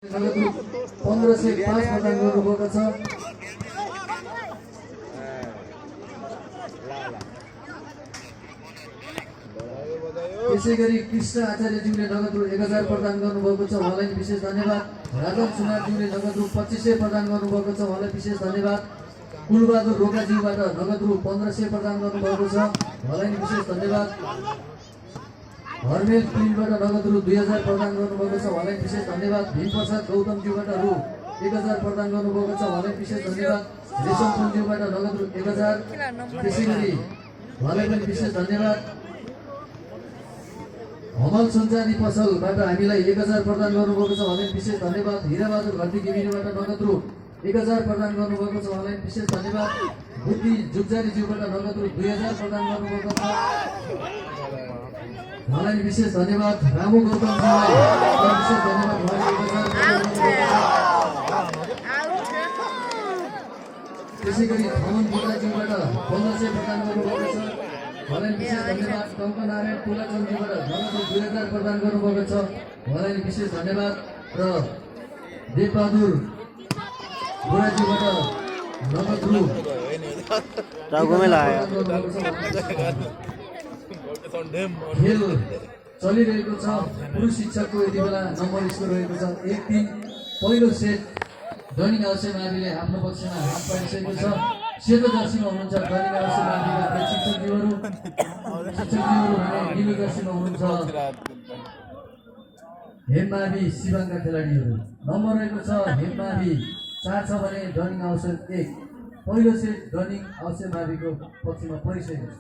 1505 प्रदान गर्नुभएको छ। त्यसैगरी कृष्ण आचार्यज्यूले नगद रु 1000 प्रदान गर्नुभएको छ, उहाँलाई विशेष धन्यवाद। राजन सुनारज्यूले नगद रु 2500 प्रदान गर्नुभएको छ, उहाँलाई विशेष धन्यवाद। कुलबहादुर रोकाज्यूबाट नगद रु 1500 प्रदान गर्नुभएको छ, उहाँलाई विशेष धन्यवाद। हरमेल प्रिन्टबाट नगद रु 2000 प्रदान गर्नुभएको छ, उहाँलाई विशेष धन्यवाद। भीमप्रसाद गौतमज्यूबाट रु 1000 प्रदान गर्नुभएको छ, उहाँलाई विशेष धन्यवाद। रेशम पुन्ज्यूबाट नगद रु 1000, त्यसैगरी उहाँलाई पनि विशेष धन्यवाद। हमल सञ्चारी पसलबाट हामीलाई 1000 प्रदान गर्नुभएको छ, उहाँलाई विशेष धन्यवाद। हिराबहादुर घरती गिमिरेबाट नगद रु 1000 प्रदान गर्नुभएको छ, उहाँलाई विशेष धन्यवाद। बुद्धि जुगजारीज्यूबाट नगद रु 2000 प्रदान गर्नुभएको छ, उहाँलाई विशेष धन्यवाद। रामु गौतमज्यूलाई विशेष धन्यवाद। त्यसैगरी थमन बोलाज्यूबाट 1500 प्रदान गर्नुभएको छ, उहाँलाई विशेष धन्यवाद। टङ्कनारायण तुलाचन्दज्यूबाट नगद रु 2000 प्रदान गर्नुभएको छ, उहाँलाई विशेष धन्यवाद। र देवबहादुर बुढाज्यूबाट नगद रु खेल चलिरहेको छ। पुरुष शिक्षकको यति बेला नम्बर स्कोर रहेको छ 1-3। पहिलो सेट दैनिक अवश्य माविले आफ्नो पक्षमा हात पारिसकेको छ। सेतो जर्सीमा हुनुहुन्छ दैनिक अवश्य माविका शिक्षकज्यूहरू भने निलो जर्सीमा हुनुहुन्छ हेममावि शिवाङका खेलाडीहरू। नम्बर रहेको छ हेममावि 4 छ भने दैनिक अवसर 1। पहिलो सेट दैनिक अवश्य माविको पक्षमा परिसकेको छ।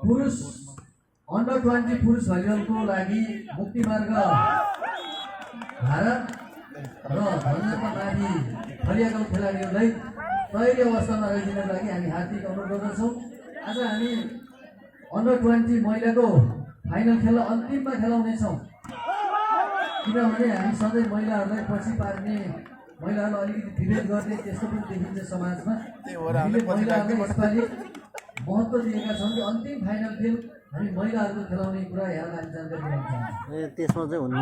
पुरुष अन्डर 20 पुरुष भलिबलको लागि मुक्तिमार्ग भारत र धन्यवाद मावि फलियाका खेलाडीहरूलाई तयारी अवस्थामा रहिदिनको लागि हामी हार्दिक अनुरोध गर्दछौँ। आज हामी अन्डर 20 महिलाको फाइनल खेल अन्तिममा खेलाउनेछौँ, किनभने हामी सधैँ महिलाहरूलाई पछि पार्ने, महिलाहरूलाई अलिकति विभेद गर्ने त्यस्तो पनि देखिन्छ समाजमा। महिलाहरूलाई यसपालि महत्त्व दिएका छौँ कि अन्तिम फाइनल खेल हामी महिलाहरूको खेलाउने कुरा यहाँलाई हामी जानकारी गराउन चाहन्छौँ। त्यसमा चाहिँ हुने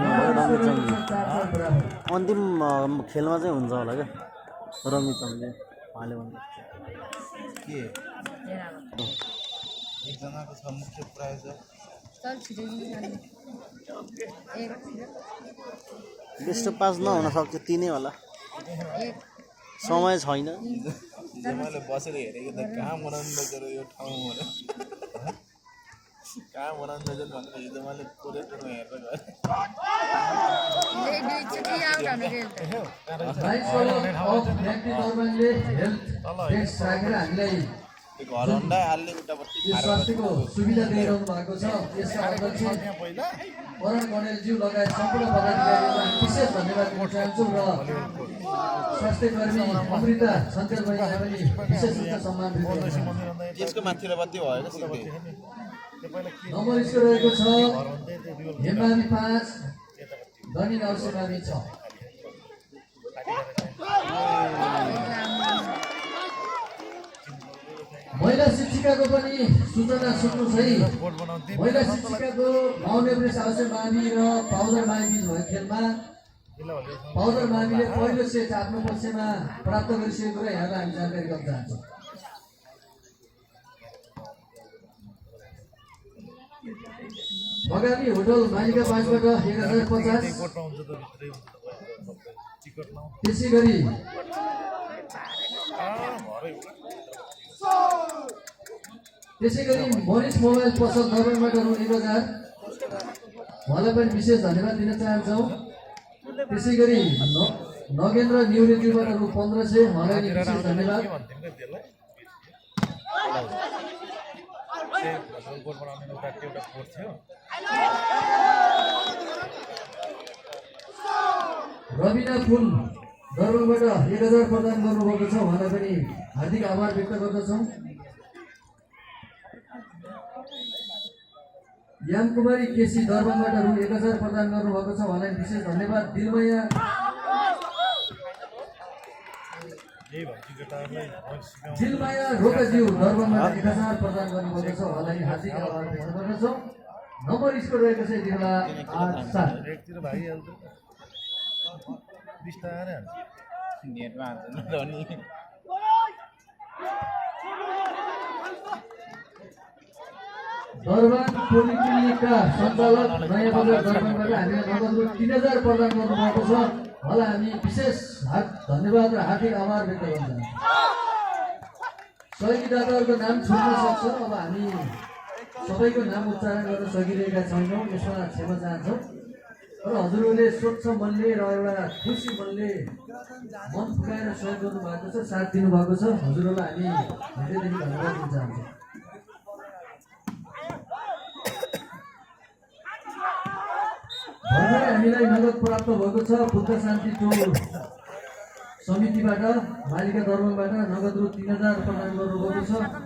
अन्तिम खेलमा चाहिँ हुन्छ होला क्या रमिचन्दले उहाँले भन्नु के एकजनाको छ मुख्य प्रायोजक बेस्ट पास नहुन सक्छ तिनै होला, समय छैन। मैले बसेर हेरेको त कहाँ मनाउनु नजर यो ठाउँ भनेर कहाँ मनाउनु नजर भनेर हिजो मैले कोरेटरमा हेरेर हामीलाई घर हन्डा हाल्ने उतापट्टि स्वास्थ्यको सुविधा दिइरहनु भएको छ। यसका अध्यक्ष वरण गणेशज्यू लगायत सम्पूर्ण पदाधिकारीहरूलाई विशेष धन्यवाद दिन चाहन्छौँ र स्वास्थ्यकर्मी अमृता सञ्चार बहिनीलाई पनि विशेष रूपमा सम्मान दिनुपर्छ। त्यसको माथि र बत्ती भएको सिधै नम्बर स्कोर रहेको छ हेममावि 5 दैनिक अवश्य मावि 6। महिला शिक्षिकाको पनि सूचना सुन्नुहोस् है। महिला शिक्षिकाको माउन्ट एभरेस्ट अवश्य मावि र पाउडर मावि बिच भएको खेलमा पाउडर माविले पहिलो सेट आफ्नो पक्षमा प्राप्त गरिसकेको कुरा यहाँलाई हामी जानकारी गर्न चाहन्छौँ। बगानी होटल मालिका 5बाट 1050। त्यसै गरी मनिष मोबाइल पसल दरबारबाट रु 1000, उहाँलाई पनि विशेष धन्यवाद दिन चाहन्छौँ। त्यसै गरी नगेन्द्र न्युरेज्यूबाट रु 1500, उहाँलाई विशेष धन्यवाद। रविना फुल दरबारबाट 1000 प्रदान गर्नुभएको छ, उहाँलाई पनि हार्दिक आभार व्यक्त गर्दछौँ। यामकुमारी केसी दरबारबाट रु 1000 प्रदान गर्नुभएको छ, उहाँलाई विशेष धन्यवाद। दिलमया दिलमाया रोकाज्यू दरबारबाट 1000 प्रदान गर्नुभएको छ उहाँलाई हार्दिक आभार व्यक्त गर्दछौँ। नम्बर स्कोर रहेको छ यति बेला 8-7। नेटमा हान्छ नरहने दरबार पोलिक्लिनिकका सञ्चालक नयाँ बजार दरबारबाट हामीलाई नगद रु 3000 प्रदान गर्नुभएको छ। उहाँलाई हामी विशेष धन्यवाद र हार्दिक आभार व्यक्त गर्छौँ। सहयोगीदाताहरूको नाम छुट्न सक्छ, अब हामी सबैको नाम उच्चारण गर्न सकिरहेका छैनौँ, यसमा क्षमा चाहन्छौँ। र हजुरहरूले स्वच्छ मनले र एउटा खुसी मनले मन फुकाएर सहयोग गर्नुभएको छ, साथ दिनुभएको छ। हजुरहरूलाई हामी धेरैदेखि धन्यवाद दिन चाहन्छौँ। भर्खरै हामीलाई नगद प्राप्त भएको छ बुद्ध शान्ति टोल समितिबाट, मालिका दरबारबाट नगद रु 3000 प्रदान गर्नुभएको छ।